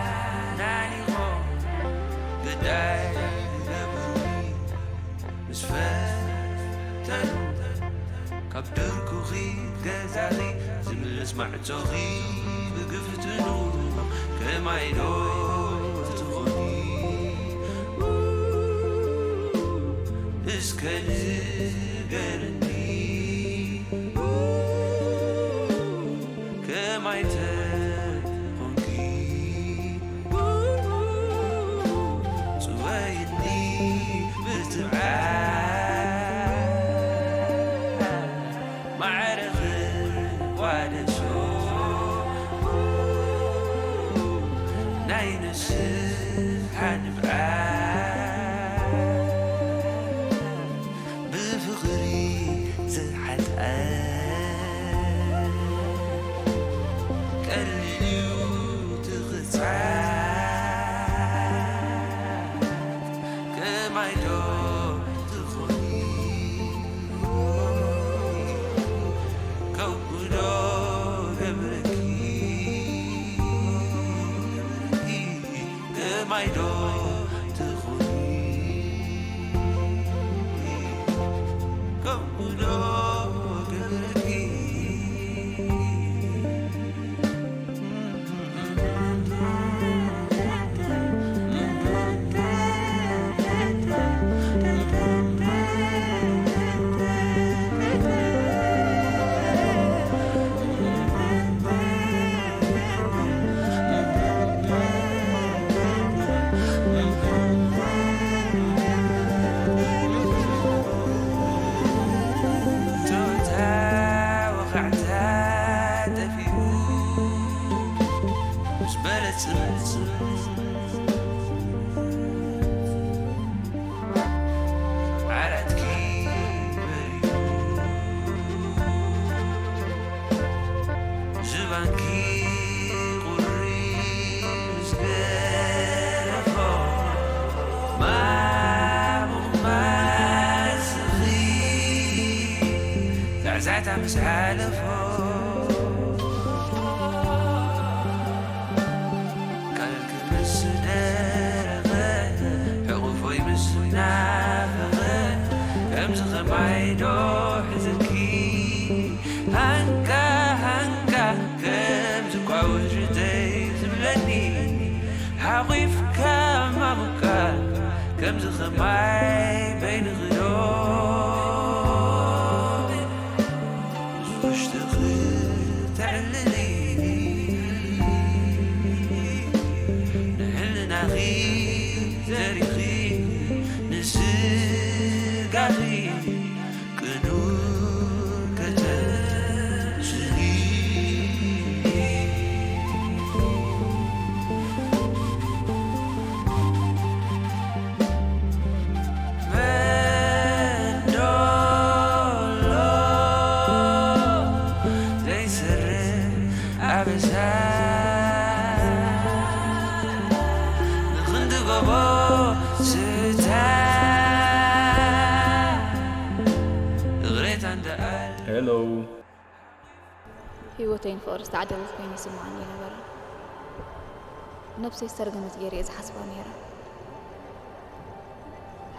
ተሓናኒቖም ግዳይ ዝገብሩኒ ምስ ፈተኑ ካብ ድርኩኺ ገዛኺ ዝምልስ ማዕጾኺ ብግፍትኑ ከማይ ዶ ትኾኒ እስከ ንገርኒ ከማይ ተኾንኪ ጽወይኒ ብትብዓት ማዕረ ክቋደሶ ናይ ንስሓ ንብዓት ብፍቕሪ ዝሓጥኣ ቀሊል እዩ ትኽጻት ከማይ ዶ ትኾኒ ከምኡ ዶ ገብረኪ ከማይ ዶ ትኾኒ ከምኡ ዶ ገብረኪ ቶታ ወኻዕታ ጠፊኡ ምስ በለ ጽምጽም ዓራትኪ በሪሁ ዝባንኪ ቁሪ ምስ ገረፎ ማሙቕ ማስኺ ዛዕዛዕታ ምስ ሓለፎ ካልክ ምስ ደረቐ ሕቑፎይ ምስ ናፈቐ ከምዚ ኸማይ ዶ ሕዝኪ ሃንካ ሃንካ ከምዚ ኳ ውሽጠይ ዝብለኒ ሓቑፍካ ማሙካ ከምዚ ኸማይ በይንኺ ዶ ውሽጥኺ ተዕልሊ ንሕልናኺ ዘሪኺ ንስጋኺ ቅኑ ከተስሊ መንዶሎ ዘይስርሕ ኣበሳ ንኽንዲ ጎቦ ስታ እግሬታ እንደኣል ሄሎ ህይወተይ ንፍቕሪ ዝተዓደለት ኮይኑ ይስምዓኒ ነበረ። ነብሰይ ዝተርገመት ገይረ እየ ዝሓስባ ነይረ።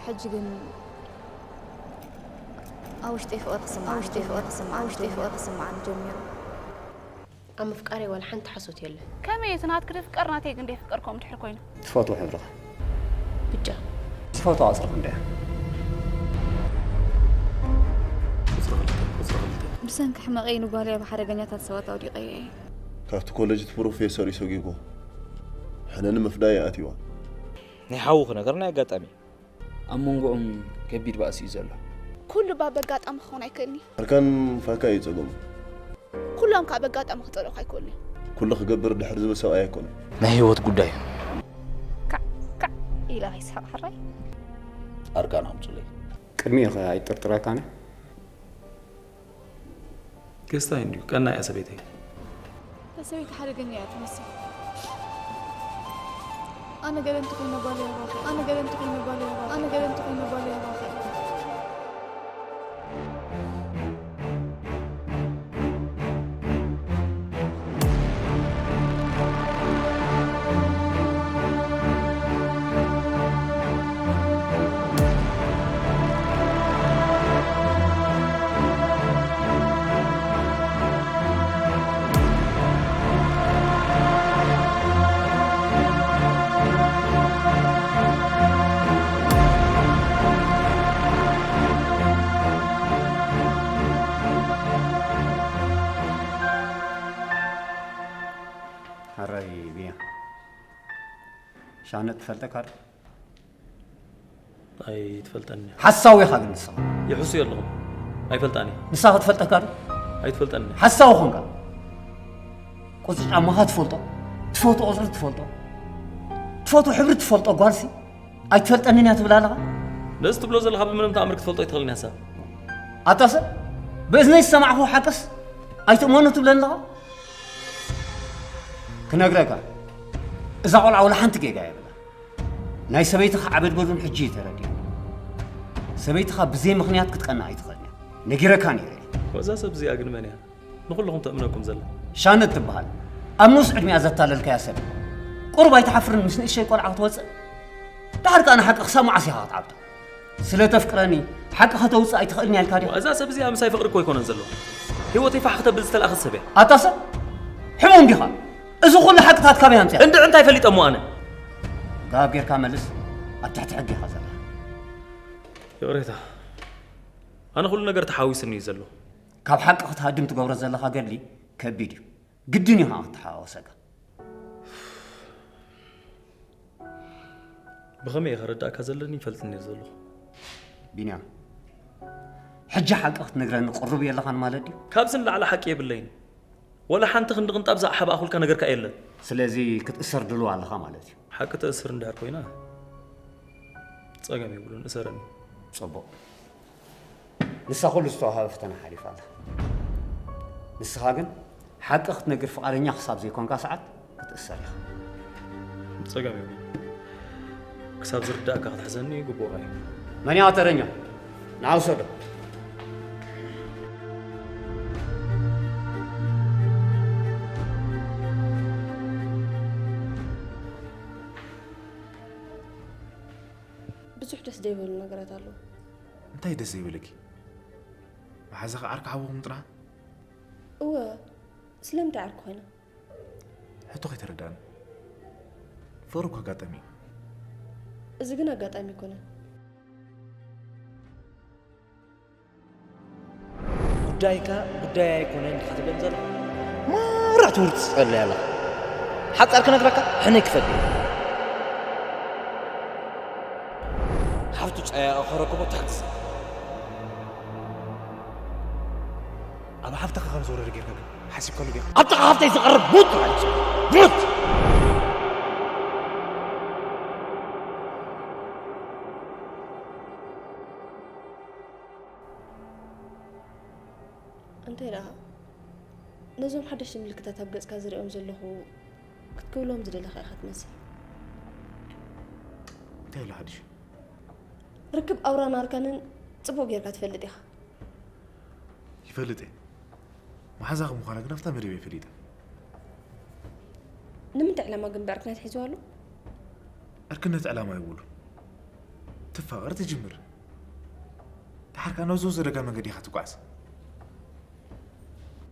ሕጂ ግን ኣብ ውሽጠይ ፍቕሪ ክስምዓኒ ጀሚሩ። ኣብ ምፍቃረይ ዋላ ሓንቲ ሓሶት የለን። ከመይ እቲ ናትኪ ድፍቀር ናተይ ግን ደይፍቀር ከምኡ ድሕር ኮይኑ? ትፈትዎ ሕብርኻ። ብጫ። ትፈትዋ ቁፅሪ ክንደያ? ቁፅሪ ክልተ፣ ቁፅሪ ክልተ። ብሰንኪ ሕመቐይ ንጓለይ ኣብ ሓደገኛታት ሰባት ኣውዲቐያ እየ። ካብቲ ኮለጅ እቲ ፕሮፌሰር እዩ ሰጒጉ። ሕነ ንምፍዳይ እያ ኣትይዋ። ናይ ሓዉ ክነግር ናይ ኣጋጣሚ እዩ። ኣብ መንጎኦም ከቢድ ባእሲ እዩ ዘሎ። ኩሉ እባ በጋጣሚ ክኸውን ኣይክእልን እዩ። ኣርካን ፋካ እዩ ጸገሙ። ኩሎም ከኣ በጋጣሚ ክጸልኡኻ ኣይክእሉን እዮም። ኩሉ ክገብር ድሕር ዝብል ሰብኣይ ኣይኮነን። ናይ ህይወት ጉዳይ እዩ። ካዕ ካዕ ኢለ ከይስሕቕ ሕራይ። ኣርካን ኣምጹለይ። ቅድሚኡ ከ ኣይጥርጥረካን እየ። ገስታይ እንድዩ ቀናያ ሰበይተይ። እታ ሰበይቲ ሓደገኛ እያ ትመስል። ኣነ ገለ እንተኾይነ ጓለይ ኣባኺ፣ ኣነ ገለ እንተኾይነ ጓለይ ኣባኺ፣ ኣነ ገለ እንተኾይነ ጓለይ ኣባኺ። ሻነ ትፈልጠካ ዶ? ኣይትፈልጠኒ። ሓሳዊ ኢኻ ግን ንስኻ። ይሕሱ ኣለኹም። ኣይፈልጣኒ። ንሳ ክትፈልጠካ ዶ? ኣይትፈልጠኒ። ሓሳዊ ኾንካ። ቁጽሪ ጫማኻ ትፈልጦ፣ ትፈትዎ ቁጽሪ ትፈልጦ፣ ትፈትዎ ሕብሪ ትፈልጦ ጓልሲ ኣይትፈልጠንን እያ ትብል ኣለኻ? ነዚ ትብሎ ዘለኻ ብምንም ተኣምር ክትፈልጦ ኣይትኽእልን እያ። ኣታ ሰብ ብእዝነይ ዝሰማዕኹ ሓቅስ ኣይትእመኑ ትብለኒ ኣለኻ? ክነግረካ እዛ ቆልዓ ወላ ሓንቲ ጌጋ የብላ። ናይ ሰበይትኻ ዓበድበዱን ሕጂ እዩ ተረዲኡ። ሰበይትኻ ብዘይ ምኽንያት ክትቀና ኣይትኽእልን እያ። ነጊረካ ነይረ እየ። ወዛ ሰብ እዚኣ ግን መን እያ ንኹልኹም ተእምነኩም ዘላ? ሻነት ትበሃል። ኣብ ንኡስ ዕድሚኣ ዘታለልካያ ሰብ። ቁሩብ ኣይትሓፍርን ምስ ንእሸይ ቆልዓ ክትወፅእ? ድሓር ከኣ ንሓቂ ክሳብ መዓስ ኢኻ ክትዓብጣ? ስለ ተፍቅረኒ ሓቂ ከተውፅእ ኣይትኽእልን እያ ኢልካ ዲኻ? እዛ ሰብ እዚኣ ምሳይ ፍቕሪ እኮ ኣይኮነን ዘሎ። ህይወተይ ፋሕ ክተብል ዝተላእኸት ሰብ እያ። ኣታ ሰብ ሕሙም ዲኻ? እዚ ኩሉ ሓቅታት ካበይ ኣምፅኣ? እንድዒ እንታይ ፈሊጠ እሞ ኣነ? ጋብ ጌርካ መልስ፣ ኣብ ትሕቲ ሕጊ ኢኻ ዘለኻ። ይቕሬታ፣ ኣነ ኩሉ ነገር ተሓዊስኒ እዩ ዘሎ። ካብ ሓቂ ክትሃድም ትገብሮ ዘለኻ ገድሊ ከቢድ እዩ። ግድን እዩ ከዓ ክትሓዋወሰካ። ብኸመይ እየ ከረዳእካ ዘለኒ ይፈልጥኒ እየ ዘለኹ። ቢንያም፣ ሕጂ ሓቂ ክትነግረኒ ቅሩብ የለኻን ማለት ድዩ? ካብዚ ንላዕሊ ሓቂ የብለይን። ወላ ሓንቲ ክንዲ ቅንጣብ ዝኣሓባእኹልካ ነገርካ የለን። ስለዚ ክትእሰር ድሉው ኣለኻ ማለት እዩ። ሓቂ ተእስር እንድሕር ኮይና ጸገም የብሉን፣ እሰረኒ። ጽቡቕ። ንሳ ኩሉ ዝተዋህበ ፈተና ሓሊፋ ኣላ። ንስኻ ግን ሓቂ ክትነግር ፍቓደኛ ክሳብ ዘይኮንካ ሰዓት ክትእሰር ኢኻ። ጸገም የብሉን። ክሳብ ዝርዳእካ ክትሕዘኒ ግቡእኻ እዩ። መን እያ ተረኛ? ንዓ ውሰዶ። ብዙሕ ደስ ዘይበሉ ነገራት ኣለዉ። እንታይ ደስ ዘይብልኪ? መሓዛኺ ዓርኪ ሓውኹም ጥራሕ? እወ፣ ስለምንታይ ዓርኪ ኮይና? ሕቶ ከይተረዳእኒ። ፍቕሪ እኮ ኣጋጣሚ እዩ። እዚ ግን ኣጋጣሚ ኣይኮነን። ጉዳይካ ጉዳይ ኣይኮነን ዲኻ ትብለኒ ዘለኻ? ማራ ትውርድ ትጸሊ ኣለኻ። ሓጻር ክነግረካ ሕነ ክፈል። ሓፍቱ ጸያኣ ከረክቦ ትሕግዝ። ኣብ ሓፍትኻ ከም ዝወረደ ጌርካ ግን ሓሲብካሉ ዲኻ? ኣብ ጥቓ ሓፍተይ ዝቐርብ ሙት ማለት እዩ። ሙት! እንታይ ደኣ ነዞም ሓደሽቲ ምልክታት ኣብ ገጽካ ዝርእዮም ዘለኹ ክትክብሎም ዝደለኻ ኢኻ ትመስል። እንታይ ኣሎ ሓድሽ? ርክብ ኣውራን ኣርካንን ጽቡቕ ጌርካ ትፈልጥ ኢኻ። ይፈልጥ እየ። መሓዛኺ ምዃና ግን ኣብታ መደበይ ፈሊጠ። ንምንታይ ዕላማ ግን ብዕርክነት ሒዝዋ ኣሎ? ዕርክነት ዕላማ የብሉን። ትፋቐር ትጅምር። ድሓር ከኣ ናብ ዝወሰደካ መንገዲ ኢኻ ትጓዓዝ።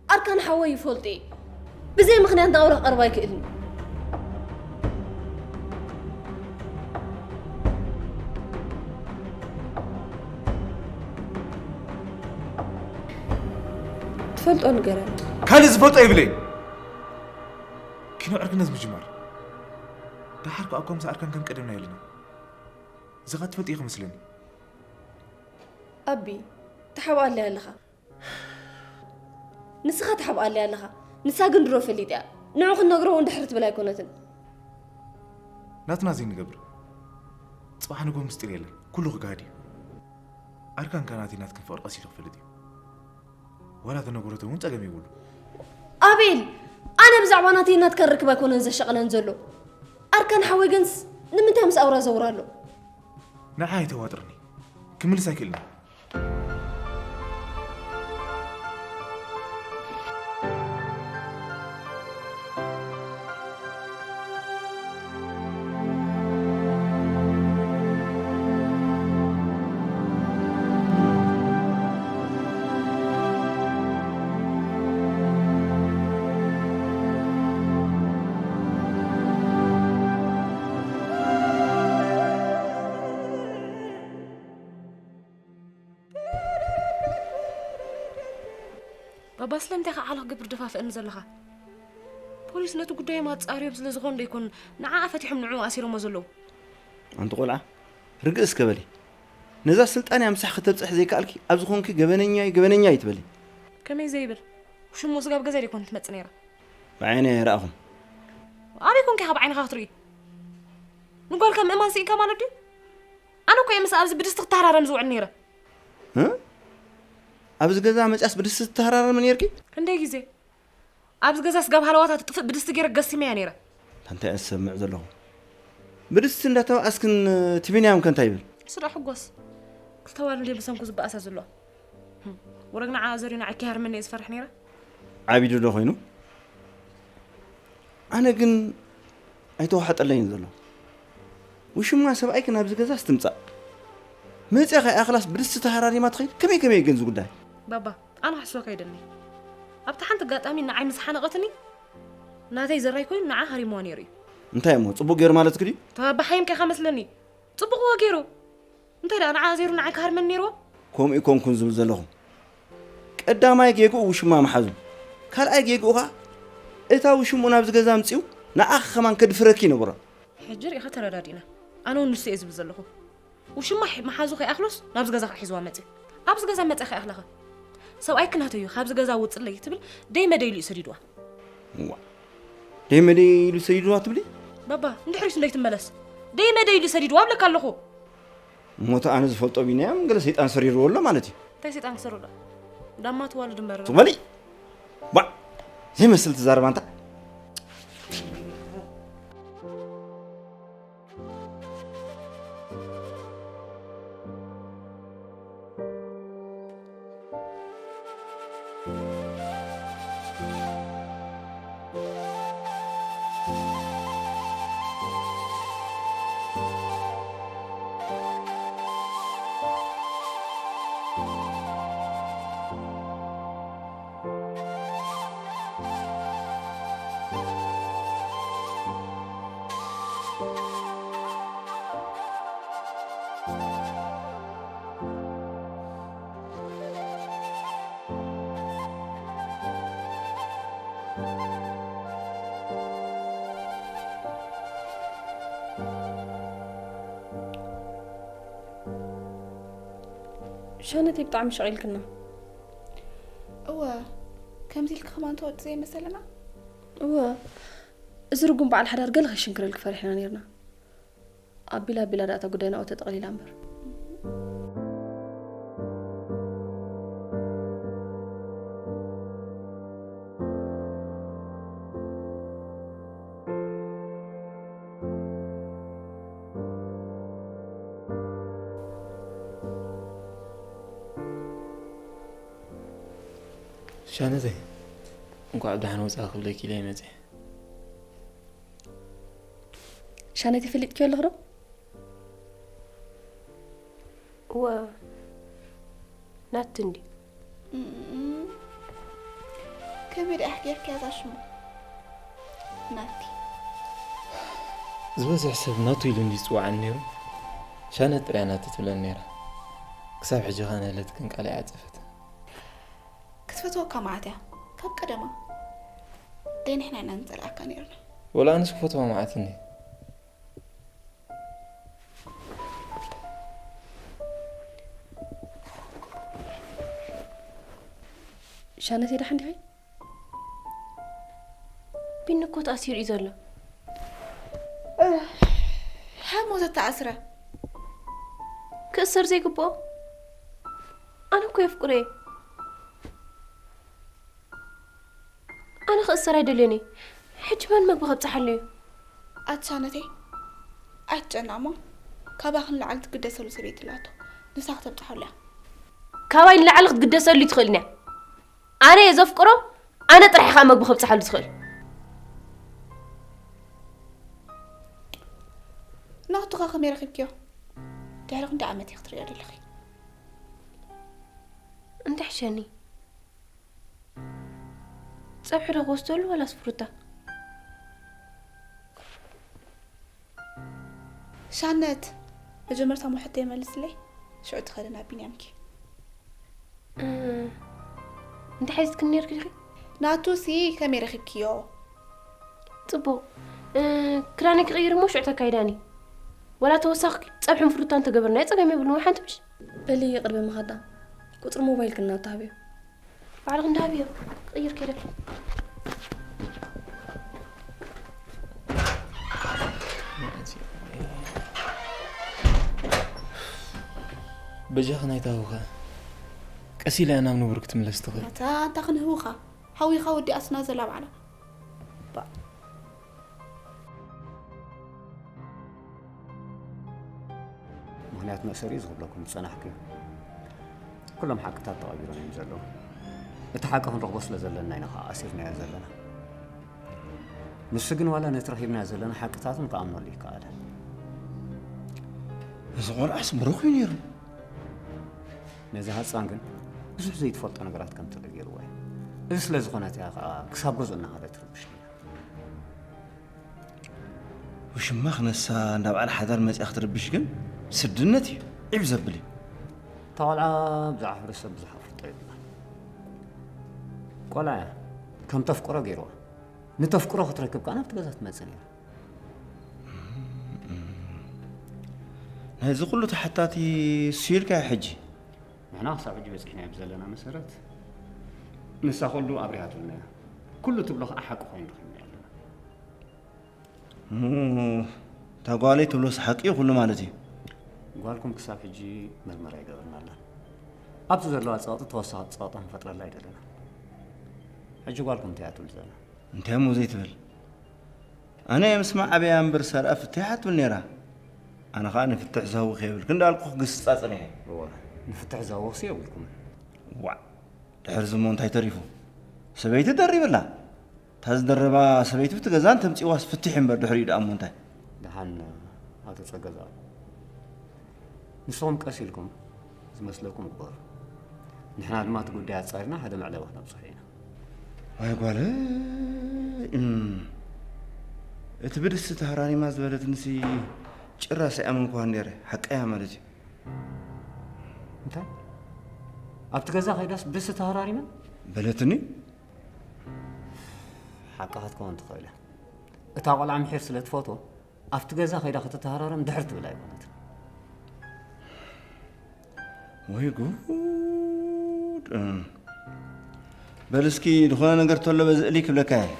ኣርካን ሓወይ ይፈልጦ እየ። ብዘይ ምኽንያት ናብራ ክቐርብ ኣይክእልን እዩ። ትፈልጦ ንገረኒ። ካልእ ዝፈልጦ የብለይን። ኪኖ ዕርክነት ምጅማር። ደሓር ከኣ እኮ ምስ ኣርካን ከም ቀደምና የለና። እዚ ኸኣ ትፈልጥዮ ክመስለኒ። ኣቢ፣ ትሓብኣለይ ኣለኻ። ንስኻ ትሓብኣለይ ኣለኻ። ንሳ ግን ድሮ ፈሊጣ እያ። ንዑ ክንነግሮ እውን ድሕር ትብል ኣይኮነትን። ናትና ዘይንገብር። ጽባሕ ንግሆ ምስጢር የለን። ኩሉ ክገሃድ እዩ። ኣርካን ከኣ ናተይ ናትክን ፍቕሪ ቀስ ኢሉ ክፈልጥ እዩ። ዋላ ተነገረቶ እውን ጸገም የብሉ። ኣቤል፣ ኣነ ብዛዕባ ናተይ ናትካን ርክብ ኣይኮነን ዘሻቕለን ዘሎ። ኣርካን ሓወይ ግንስ ንምንታይ ምስ ኣውራ ዘውራ ኣሎ? ንዓይ ኣይተዋጥርኒ። ክምልስ ኣይክእልን። ባባ ስለምንታይ ኢኻ ዓሎ ክገብር ደፋፍእኒ ዘለኻ? ፖሊስ ነቲ ጉዳዮም ኣጻርዮም ስለ ዝኾኑ ዶ ኣይኮኑን ንዓኣ ፈቲሖም ንዕኡ ኣሲሮሞ ዘለዉ? ኣንቲ ቆልዓ፣ ርግእ እስከ በሊ። ነዛ ስልጣን እያ ምሳሕ ከተብጽሕ ዘይከኣልኪ፣ ኣብ ዝኾንኪ ገበነኛ እዩ፣ ገበነኛ እዩ ትበሊ። ከመይ ዘይብል? ሽሙ ስጋብ ገዛ ዶ ኣይኮን ትመጽእ ነይራ? ብዓይነይ ኣይረኣኹን። ኣበይ ኮንኪ ኢኻ ብዓይንኻ ክትርኢ? ንጓልካ ምእማን ስኢንካ ማለት ድዩ? ኣነ እኮ እየ ምስ ኣብዚ ብድስቲ ክተሃራረም ዝውዕል ነይረ። እ? ኣብዚ ገዛ መጽያስ ብድስቲ ትተሃራረሚ ነይርኪ? ክንደይ ግዜ? ኣብዚ ገዛ ስጋብ ሃለዋታ ትጥፍእ ብድስቲ ገይረ ገሲመያ ነይረ። እንታይ እየ ዝሰምዕ ዘለኹ? ብድስቲ እንዳተባኣስክን እቲ ቢንያም ከ እንታይ ይብል? ስዳ ሕጎስ። ክልተ ዋል እንደ ብሰንኩ ዝበኣሳ ዘለዋ። ህም። ወረግ ንዓ ዘሪኡ ንዓኪ ሃርመኒ እየ ዝፈርሕ ነይረ። ዓቢዱ ዶ ኮይኑ? ኣነ ግን ኣይተዋሓጠለይን ዘሎ። ውሽማ ሰብኣይኪ ናብዚ ገዛ ስትምጻእ። መጽያ ከይኣኽላስ ብድስቲ ተሃራሪማ ትኸይድ? ከመይ ከመይ ግን እዚ ጉዳይ? ባባ፣ ኣነ ክሕስወካ ይደሊ። ኣብታ ሓንቲ ኣጋጣሚ ንዓይ ምስ ሓነቐትኒ፣ ናተይ ዘራይ ኮይኑ ንዓ ሃሪምዋ ነይሩ እዩ። እንታይ እሞ፣ ጽቡቕ ገይሩ ማለትኪ ድዩ? ተባባሓይም ከይካ መስለኒ። ጽቡቕዎ ገይሩ። እንታይ ደኣ፣ ንዓ ዘይሩ ንዓይ ክሃርመኒ ነይርዎ? ከምኡ ይኮንኩን ዝብል ዘለኹ። ቀዳማይ ጌግኡ ውሽማ ምሓዙ። ካልኣይ ጌግኡ ኸኣ፣ እታ ውሽምኡ ናብዚ ገዛ ኣምጺኡ፣ ንዓኺ ከማን ከድፍረኪ ይነበሮ። ሕጂ ርኢኻ ተረዳዲእና። ኣነ እውን ንሱ እየ ዝብል ዘለኹ። ውሽማ ሒ-፣ መሓዙ ከይኣኽሎስ ናብዚ ገዛ ከዓ ሒዝዋ መጺኡ። ኣብዚ ገዛ መጺኣ ከይኣኽላኸ? ሰብኣይኪ ናተይ እዩ፣ ካብዚ ገዛ ውጽለይ ትብል ደይ መደይ ኢሉ እዩ ሰዲድዋ። እዋ። ደይ መደይ ኢሉ ሰዲድዋ ትብሊ? ባባ፣ እንድሕሪስ እንደይ ትመለስ? ደይ መደይ ኢሉ ሰዲድዋ እብለካ ኣለኹ። እሞ እቲ ኣነ ዝፈልጦ ቢንያም ገለ ሰይጣን ሰሪርዎ ኣሎ ማለት እዩ። እንታይ ሰይጣን ክሰርዶ? ዳማ ትዋልድ እምበር። ትበሊ? ባዕ! ዘይመስል ትዛረብ ኣንታ። ሸነተይ ብጣዕሚ ሸቒልክና። እወ፣ ከምዚ ኢልኪ ከማን ትወዲ ዘይመሰለና። እወ፣ እዚ ርጉም በዓል ሓዳር ገለ ከይሽንክረልኪ ፈሪሕና ነይርና። ኣቢላ ኣቢላ ደኣ እታ ጉዳይ ናብኡ ተጠቕሊላ እምበር። ሻነተይ፣ እንኳዕ ብደሓን ወጻእኪ ክብለኪ ኢለ እየ መጺአ። ሻነተይ፣ ፈሊጥክዮ ኣለኺ ዶ? እወ፣ ናቲ እንድዩ። እም፣ ከመይ ደኣ ጌርክያ እዛ ሽሙ? ናቲ። ዝበዝሕ ሰብ ናቱ ኢሉ እንድዩ ዝጽውዓኒ ነይሩ። ሻነት ጥራይ ናቲ ትብለኒ ነይራ። ክሳብ ሕጂ ኸኣ ንህለት ግን ቃል ኣይዓጸፈት። ክትፈትወካ መዓት እያ፣ ካብ ቀደማ። ደይ ንሕና ኢና ንጸልኣካ ነይርና። ወላ ኣነስ ክፈትዋ መዓት እንድየ። ሻነተይ ደሓን ዲኺ? ቢኒ እኮ ተኣሲሩ እዩ ዘሎ። ሃብ ሞተ ተኣስረ። ክእሰር ዘይግብኦ? ኣነ እኮ የፍቅሮ እየ። ኣነ ክእሰር ኣይደልዮን እየ። ሕጂ መን መግቢ ከብጽሓሉ እዩ? ኣቲ ሻነተይ፣ ኣይትጨነቕ እሞ፣ ካባኺ ንላዕሊ ትግደሰሉ ሰበይቲ ኣላቶ። ንሳ ክተብጽሓሉ እያ። ካባይ ንላዕሊ ክትግደሰሉ ትኽእል እያ። ኣነ እየ ዘፍቅሮ፣ ኣነ ጥራሕ እየ ከዓ መግቢ ከብጽሓሉ ዝኽእል። ናቱኻ ከመይ ረኺብክዮ? ድሕሪ ክንደይ ዓመት ኢኺ ክትሪኦ ዘለኺ? እንታይ ሕሸኒ? ጸብሒ ዶ ክወስደሉ ዋላስ ፍሩታ? ሻነት፣ መጀመርታ እሞ ሕቶይ መልስለይ፣ ሽዑ ትኸዲ ናብ ቢንያምኪ። እ፣ እንታይ ሓቲትክኒ ነይርኪ ዲኺ? ናቱሲ ከመይ ረኺብክዮ? ጽቡቕ። እ፣ ክዳነይ ክቕይር እሞ ሽዑ ተካይዳኒ። ወላ ተወሳኺ ጸብሕን ፍሩታን ተገበርናዮ ጸገም የብሉን፣ ወይ ሓንቲ ምሽ? በሊ ቅድሚ ምኻዳ ቁጽሪ ሞባይልኪ እናው ተሃብዮ። ባዕልኺ እንዳሃብዮ። ክቕይር ከይደ። በጃኺ ናይታ ህውኻ ቀስ ኢላ ናብ ንቡር ክትምለስ ትኽእል። ኣታ ኣንታ ክንህውኻ ሓዊኻ ወዲኣትና ዘላ ባዕላ። ባ- ምኽንያት መእሰሪ እዩ ዝኽብለኩም ዝጸናሕኩ። ኩሎም ሓቅታት ተቐቢሮም እዮም ዘለዉ። እቲ ሓቂ ክንረኽቦ ስለ ዘለና ኢና ከዓ ኣሲርናዮ ዘለና። ንሱ ግን ዋላ ነቲ ረኺብናዮ ዘለና ሓቅታትን ክኣምነሉ ይከኣለ። እዚ ቆልዓስ ብሩኽ እዩ ነይሩ። ነዚ ሃፃን ግን ብዙሕ ዘይትፈልጦ ነገራት ከም ትርኢ ገይርዎ እዩ። እዚ ስለ ዝኾነት እያ ከዓ ክሳብ ገዝኡ እናኸደት ትርብሽ ነይራ። ውሽማ ክነሳ እንዳ በዓል ሓዳር መፂኣ ክትርብሽ ግን ስድነት እዩ። ዒብ ዘብል እዩ። እታ ቆልዓ ብዛዕባ ሕብረተሰብ ብዙሕ ኣፍልጦ የብላን። ቆልዓ እያ። ከም ተፍቅሮ ገይርዋ። ንተፍቅሮ ክትረክብ ከዓ ናብቲ ገዛ ትመፅእ ነይራ። ናይዚ ኩሉ ተሓታቲ እሱ ኢልካ ሕጂ? ንሕና ክሳብ ሕጂ በፂሕናዮ ብዘለና መሰረት ንሳ ኩሉ ኣብሪሃትልና እያ። ኩሉ ትብሎ ከዓ ሓቂ ኮይኑ ረኺብና ኣለና። እሞ እታ ጓለይ ትብሎስ ሓቂ እዩ ኩሉ ማለት እዩ? ጓልኩም ክሳብ ሕጂ መርመራ ይገበርና ኣላ። ኣብቲ ዘለዋ ፀቕጢ ተወሳኺ ፀቕጢ ክንፈጥረላ ኣይደለና። ሕጂ ጓልኩም እንታይ እያ ትብል ዘላ? እንታይ እሞ ዘይትብል? ኣነ ምስማዕ ኣብያ እምበር ሰርኣ ፍትሕ እያ ትብል ነይራ። ኣነ ኸኣ ንፍትሕ ዝሃውኽ የብልክን እንዳልኩ ክግስጻ ጸኒሐ። እወ፣ ንፍትሕ ዝሃውኽሲ የብልኩምን። ዋዕ፣ ድሕሪ ዝሞ እንታይ ተሪፉ? ሰበይቲ ደሪብላ። እታ ዝደረባ ሰበይቲ ብቲ ገዛ እንተምጺእዋስ ፍትሕ እምበር ድሕሪኡ ደኣ እሞ እንታይ? ደሓን ኣቶ ጸገዛ፣ ንስኹም ቀስ ኢልኩም ዝመስለኩም ግበሩ። ንሕና ድማ እቲ ጉዳይ ኣጻሪና ሓደ መዕለቢ ክነብጽሖ ኢና። ዋይ ጓለይ፣ እም፣ እቲ ብድስቲ ተሃራሪማ ዝበለትንሲ ጭራሽ ኣይኣመንኩዋን ነይረ። ሓቀያ ማለት እዩ። እንታይ? ኣብቲ ገዛ ከይዳስ ብድስቲ ተሃራሪማ? በለትኒ። ሓቃ ክትከውን ትኽእል እያ። እታ ቆልዓ ምሒር ስለ ትፈትዎ፣ ኣብቲ ገዛ ከይዳ ክትተሃራረም ድሕር ትብል ኣይኮነትን። ወይ ጉድ! እም። በል እስኪ ዝኾነ ነገር ተሎ በዚ እሊ ክብለካ እየ።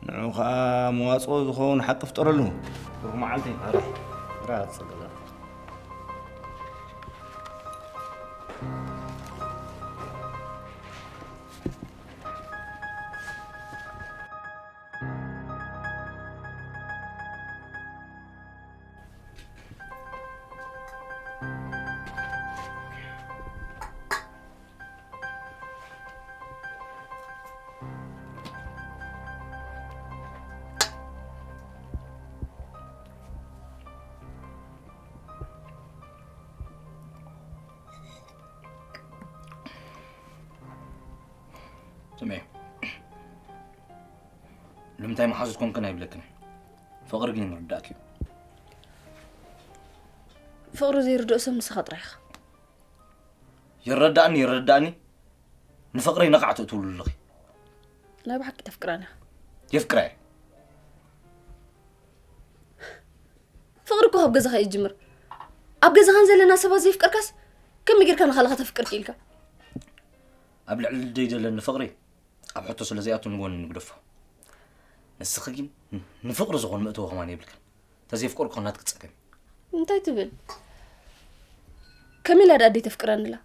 ንዑ ኸኣ መዋጽኦ ዝኸውን ሓቂ ፍጠረሉ። ብሩኽ መዓልቲ። ኣረ፣ ራያ ትጸገዛ። ስምዒ፣ ንምንታይ መሓዙት ኮንክን ኣይብለክን። ፍቕሪ ግን ይርዳእኪ እዩ። ፍቕሪ ዘይርድኦ ሰብ ንስኻ ጥራይ ኢኻ። ይረዳእኒ፣ ይረዳእኒ። ንፍቕረይ ነቓዕ ትእትውሉ ኣለኺ። ናይ ብሓቂ ተፍቅራኒ ኢኻ። የፍቅራ እየ። ፍቕሪ እኮ ካብ ገዛኻ እዩ ዝጅምር። ኣብ ገዛኻን ዘለና ሰባት ዘየፍቀርካስ ከመይ ጌርካ ንኻልኻ ተፍቅር ክኢልካ? ኣብ ልዕሊ ልደይ ዘለኒ ፍቕሪ ኣብ ሕቶ ስለ ዘይኣቱ ንጎኒ ንግደፎ። ንስኺ ግን ን-፣ ንፍቕሪ ዝኾን መእተዊ ከማን የብልክን። ተዘይፍቀርኩ ናትኪ ጸገም። እንታይ ትብል? ከመይ ኢላ ደኣ ኣደይ ተፍቅረኒ ኣላ?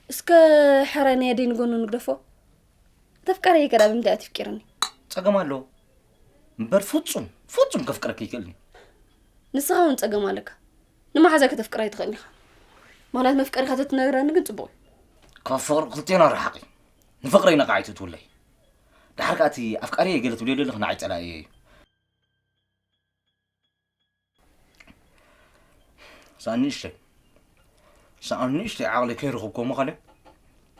እስከ ሕራይ ናይ ኣደይ ንጎኑ ንግደፎ። ተፍቀረይ ከዳ ብምንታይ ኣትፍቂርኒ? ጸገም ኣሎ። እምበር ፍጹም፣ ፍጹም ከፍቅረኪ ይክእልኒ። ንስኻ እውን ጸገም ኣለካ። ንመሓዛይ ከተፍቅራ ኣይትኽእልን ኢኻ። ምኽንያት መፍቀሪኻ ተትነግረኒ ግን ጽቡቕ እዩ። ካብ ፍቕሪ ክልቴና ርሓቒ። ንፍቕረይ ነቓዒት እትውለይ። ደሓር ከኣ እቲ ኣፍቃሪየይ ገለ ትብልዮ ዘለኺ ንዓይ ጸላኢየይ እዩ። ሳኣን ንእሽተይ፣ ሳኣን ንእሽተይ ዓቕሊ ከይረኸብኩ ምዃነ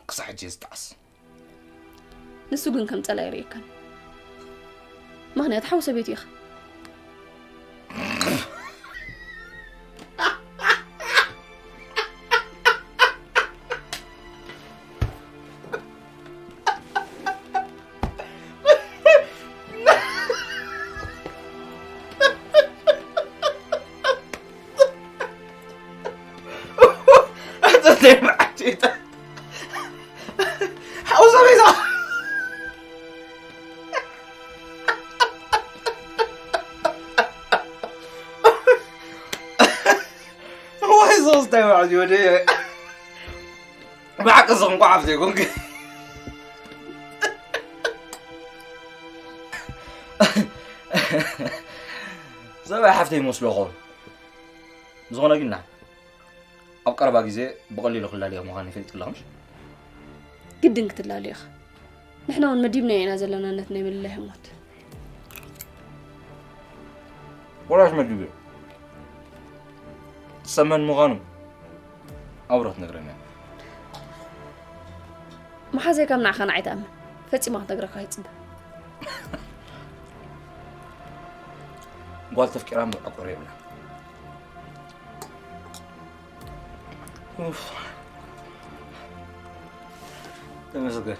ክሳዕ ሕጂ እየ ዝጠዓስ። ንሱ ግን ከም ጸላኢ ይርእየካን። ምኽንያቱ ሓው ሰበይቱ ኢኻ። እንታይ በዓል ወደ ብሓቂ ዝኽንኳ ሓፍተይ ኮንክ። ሰብኣይ ሓፍተይ ይመስሎ ይኸውን። ዝኾነ ግና ኣብ ቀረባ ግዜ ብቐሊሉ ክላለዮ ምዃኑ ይፈልጥ ኣለኹ ምሽ? ግድን ክትላለዩ ኢኻ። ንሕና እውን መዲብናዮ ኢና ዘለና ነቲ ናይ ምልላይ ህሞት። ወላሽ መዲብ ሰመን ምዃኑ ኣብረት ነግረኛ። መሓዘይ ካብ ንዓኻ ንዓይ ትኣምን። ፈጺማ ክትነግረካ ይጽበ። ጓል ተፍቂራ ምዕቆር የብላ። ኡፍ። ተመስገን።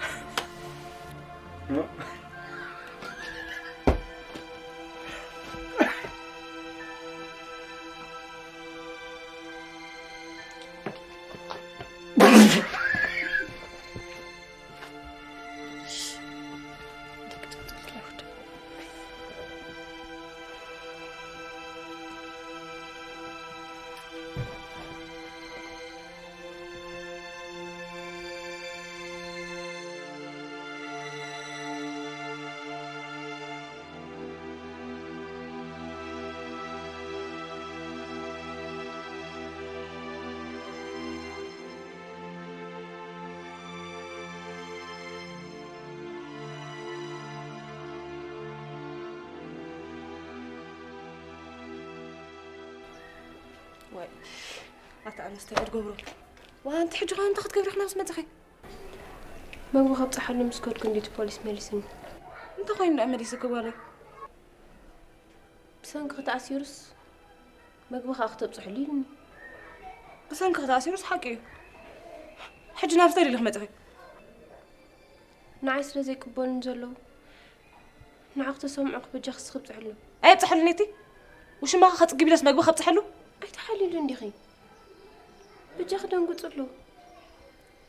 ዋይ ኣታ ኣነስ እንታይ እየ ዝገብሮ? ዋ ኣንቲ ሕጂ ኸ እንታይ ክትገብሪ ኢኺ ናብዚ መፂኺ? መግቢ ከብፅሓሉ ምስ ከድኩ እንድዩ እቲ ፖሊስ መሊስኒ። እንታይ ኮይኑ ደኣ መሊስኪ ጓለይ? ብሰንኪ ተኣሲሩስ መግቢ ከዓ ክተብፅሕሉ ኢሉኒ። ብሰንኪ ተኣሲሩስ ሓቂ እዩ። ሕጂ ናብዚ እንታይ ደሊኺ መፂኺ? ንዓይ ስለ ዘይቅበሉኒ ዘለዉ ንዓኺ ተሰምዑ በጃኺ እስኺ ብፅሕሉ። ኣየብፅሐሉን እቲ ውሽማኺ ከፅግብ ኢለስ መግቢ ከብፅሐሉ? ኣይተሓልይሉን ዲኺ? በጃኺ ደንግፅሉ።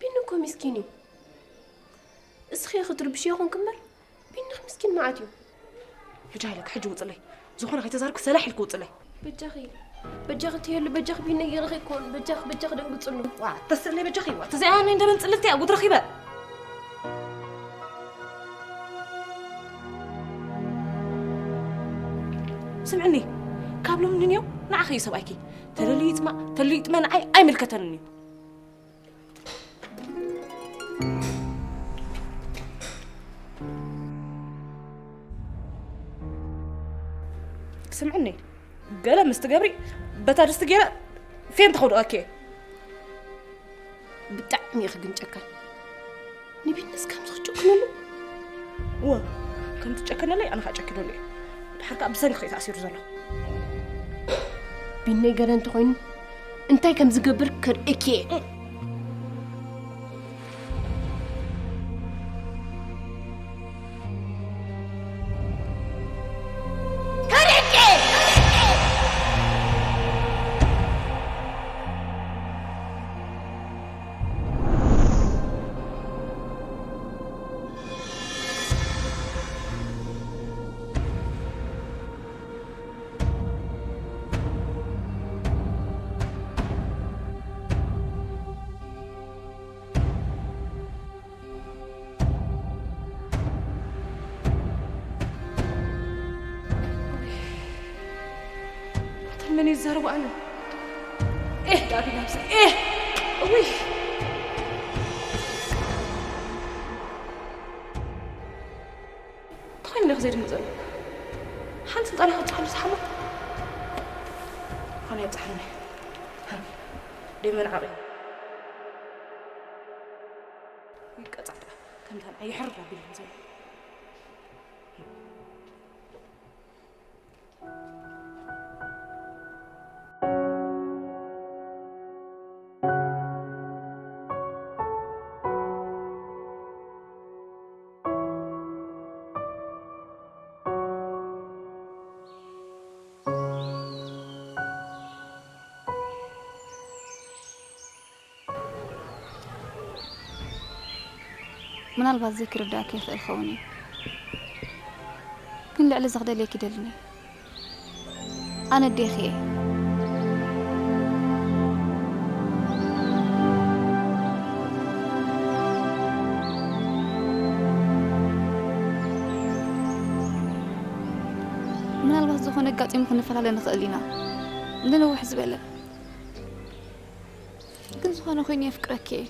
ቢኒ እኮ ሚስኪን እዩ። እስኺ ክትርብሽዮ ይኹንኪ እምበር ቢኒ ሚስኪን መዓት እዩ። ሕጂ ሃለኪ ሕጂ ውፅለይ። ዝኾነ ከይተዛረብኪ ሰላሕ ኢልኪ ውፅለይ። በጃኺ በጃኺ ትየሉ በጃኺ ቢኒ ገይርኺ እኮ በጃኺ በጃኺ ደንግፅሉ። ዋ ተስእለይ በጃኺ ዋ ተዚኣ ናይ እንደበን ፅልልቲ እያ ጉድ ረኺበ። ስምዕኒ ካብ ሎሚ ንንየው ንዓኺ እዩ ሰብኣይኪ ተደልዩ ይፅማእ ተደልዩ ይጥመ ንዓይ ኣይምልከተንን እዩ። ስምዕኒ ገለ ምስ ትገብሪ በታ ድስቲ ገይረ ፌንት ከውድቐኪ እየ። ብጣዕሚ ኢኺ ግን ጨካን። ንቢኒ እስካብ ዝኽጨክነሉ እወ ከም ትጨከነለይ ኣነ ከዓ ጨኪነሉ እየ። ድሓር ከዓ ብሰንኪ እዩ ተኣሲሩ ዘሎ። ቢነይ ገለ እንተኾይኑ እንታይ ከም ዝገብር ከርእየኪ እየ። ኣንተ መን ይዛረቡ ኣነ ኤህ ዳቢ ናብዚ ኤህ እውይ ተኸይኑ ዲኺ ዘይድምፅ ዘሎ ሓንቲ ስልጣና ከብፅሓሉ ዝሓሞ ኣነ የብፅሓልና ደይ መንዓቕ ይቀፃዕ ከምታ ንዓይ ይሕርር ኣቢሉ ዘሎ ምናልባት ዘይክርዳእኪ ይኽእል ኸውን እዩ፣ ግን ልዕሊ እዚ ክደልየኪ ይደልን እየ። ኣነ ኣዴኺ እየ። ምናልባት ዝኾነ ኣጋጢሙ ክንፈላለ ንኽእል ኢና። ንነውሕ ዝበለ። ግን ዝኾነ ኮይኑ የፍቅረኪ እየ።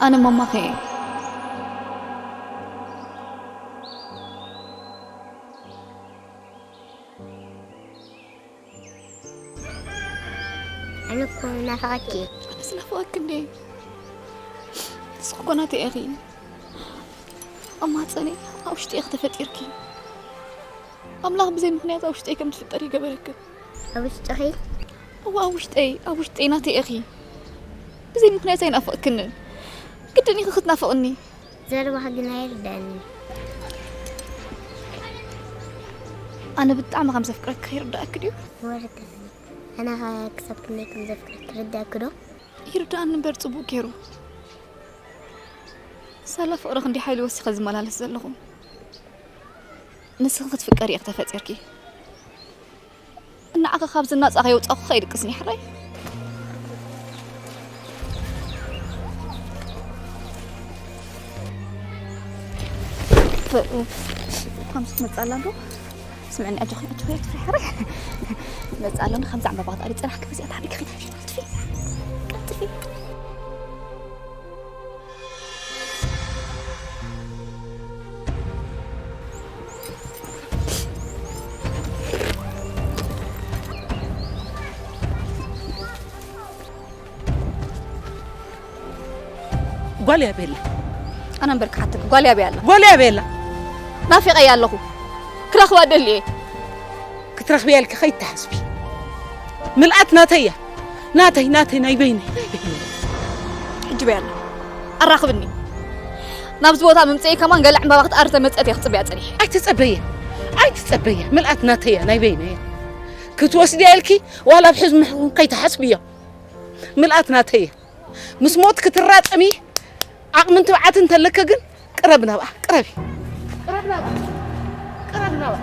ኣነ ማማኸ እየ። ኣነ እኮ ናፍቐኪ እየ። ኣነስ ናፍቐኪ እንዴ? ንስኺ እኮ ናተይ ኢኺ። ኣብ ማህፀነይ ኣብ ውሽጢ ኢኺ ተፈጢርኪ። ኣምላኽ ብዘይ ምኽንያት ኣብ ውሽጠይ ከም ትፍጠሪ ይገበረኪ። ኣብ ውሽጥኺ? እወ፣ ኣብ ውሽጠይ፣ ኣብ ውሽጠይ ናተይ ኢኺ። ብዘይ ምኽንያት ኣይናፍቕክንን። ግድን ኢኺ ክትናፍቕኒ። ዘረባኺ ግን ኣይርድኣንን። ኣነ ብጣዕሚ ከም ዘፍቅረኪ ይርድኣኪ ድዩ? ወረደኒ። ኣነ ኸ ክሳብ ክንደይ ከም ዘፍቅረኪ ይርድኣኪ ዶ? ይርድኣኒ እምበር ጽቡቕ ገይሩ። ሳላ ፍቕሪ ክንደይ ሓይሊ ወሲኸ ዝመላለስ ዘለኹ። ንስኺ ክትፍቀሪ ኢኺ ተፈጢርኪ። ንዓኺ ካብዚ ናጻ ከየውጻኹ ከይድቅስኒ ሕራይ። ፍ-፣ ፍ-፣ ከምዚ ትመጽእ ኣላ ዶ? ስምዕኒ፣ ኣጆኺ፣ ኣጆኺ፣ ኣይትፍርሒ፣ ሕራይ። ትመጽእ ኣላ ዶ? ከምዚ ዕምባባ ክትኣሊ ጸናሕኪ፣ በዚኣ ተሓቢእኪ ከይትሓብሺ፣ ቀልጥፊ፣ ቀልጥፊ። ጓል እያ ቤላ። ኣነ እምበር ክሓተኪ፣ ጓል እያ ቤላ። ጓል እያ ቤላ። ናፊቐያ ኣለኹ። ክረኽባ ደልየ። ክትረኽብያ ኢልኪ ከይትሓስቢ። ምልኣት ናተይ እያ። ናተይ፣ ናተይ፣ ናይ በይነይ፣ ናይ በይነይ። ሕጂ በይ ኣላ። ኣራኽብኒ። ናብዚ ቦታ ምምፅኤ ከማን ገለ ዕምባባ ክትኣሪ ተመፀት እየ ክፅበያ ፀኒሐ። ኣይትፀበየ። ኣይትፀበየ። ምልኣት ናተይ እያ፣ ናይ በይነይ እያ። ክትወስድያ ኢልኪ ዋላ ኣብ ሕዝሚ ከይትሓስብዮ። ምልኣት ናተይ እያ። ምስ ሞት ክትራጠሚ ዓቕምን ትብዓትን እንተለከ ግን ቅረብ ናብኣ፣ ቅረቢ። ቅረብ ናብኣ። ቅረብ ናብኣ።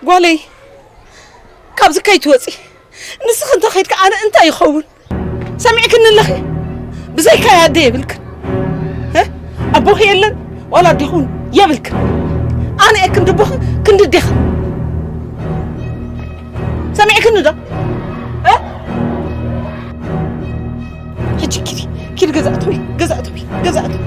ጓለይ፣ ካብዚ ከይትወፂ። ንስኺ እንተ ኸይድካ ኣነ እንታይ ይኸውን? ሰሚዕክኒ ኣለኺ? ብዘይካይ ኣደ የብልክን። እ? ኣቦኺ የለን፣ ዋላ ኣዴኹን የብልክን። ኣነ እየ ክንዲ ኣቦኺ፣ ክንዲ ኣዴኺ። ሰሚዕክኒ ዶ? እ? ሕጂ ኪዲ፣ ኪዲ ገዛ እተዊ፣ ገዛ እተዊ፣ ገዛ እተዊ።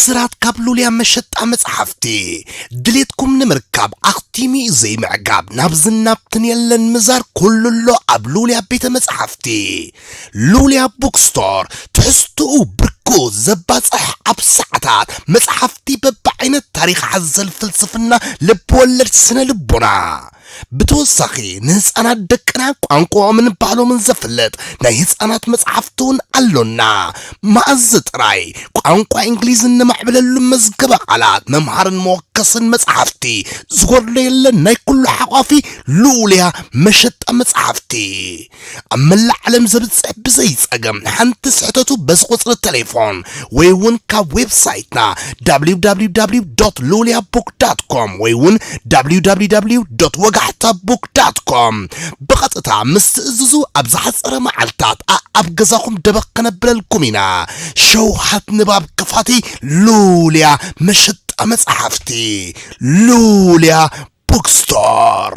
ብድራት ካብ ሉልያ መሸጣ መጽሓፍቲ። ድሌትኩም ንምርካብ ኣኽቲሙ ዘይምዕጋብ፣ ናብዝን ናብትን የለን ምዛር፣ ኩሉ ኣሎ ኣብ ሉልያ ቤተ መጽሓፍቲ። ሉልያ ቡክስቶር፣ ትሕዝትኡ ብርኩ ዘባጽሕ፣ ኣብ ሰዓታት መጽሓፍቲ በብዓይነት፣ ታሪኽ ሓዘል፣ ፍልስፍና፣ ልብ ወለድ፣ ስነ ልቦና። ብተወሳኺ ንህፃናት ደቅና ቋንቋኦምን ባህሎምን ዘፍልጥ ናይ ህፃናት መፅሓፍቲ እውን ኣሎና። መኣዝ ጥራይ ቋንቋ እንግሊዝ እነማዕብለሉ መዝገበ ቃላት፣ መምሃርን መወከስን መፅሓፍቲ ዝጎድሎ የለን። ናይ ኩሉ ሓቋፊ ልኡልያ መሸጣ መፅሓፍቲ። ኣብ መላእ ዓለም ዘብጽሕ ብዘይ ጸገም ሓንቲ ስሕተቱ በዚ ቁጽሪ ቴሌፎን ወይ እውን ካብ ዌብሳይትና www.luliabook.com ወይ እውን www.ወጋሕታbook.com ብቐጥታ ምስ ትእዝዙ ኣብ ዝሓጸረ መዓልታት ኣኣብ ገዛኹም ደበኽ ከነብለልኩም ኢና። ሸውሃት ንባብ ክፋቲ ሉልያ መሸጣ መጽሓፍቲ ሉልያ ቡክስቶር።